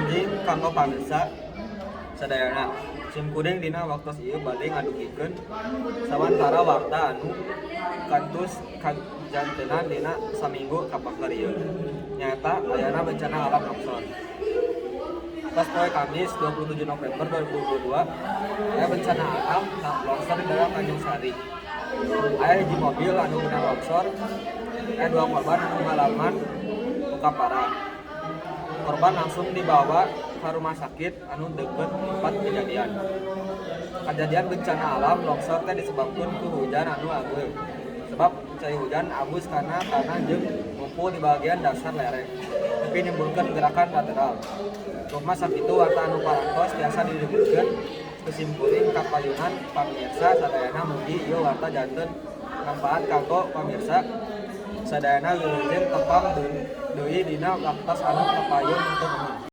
Enjing kanggo pamirsa sadayana. Sim kuring dina waktos ieu bade ngadugikeun sawantara warta anu kantos kajantenan dina saminggu kapengker ieu. Nyaeta ayana bencana alam longsor. Pas poe Kamis 27 November 2022 aya bencana alam longsor di daerah Tanjung Sari. Aya hiji mobil anu meunang longsor, aya dua korban anu ngalaman luka parah. Korban langsung dibawa ke rumah sakit anu deket tempat kejadian. Kejadian bencana alam longsor teh disebabkeun ku hujan anu ageng. Sebab cai hujan abus kana tanah jeung ngumpul di bagian dasar lereng, tapi nimbulkeun gerakan lateral. Cuma sakitu warta anu parantos tiasa didugikeun ku simkuring kapayunan pamirsa sadayana. Mugi ieu warta janten manfaat kanggo pamirsa sadayana. Wilujeng tepang deui dina waktos anu kapayun. Hatur nuhun.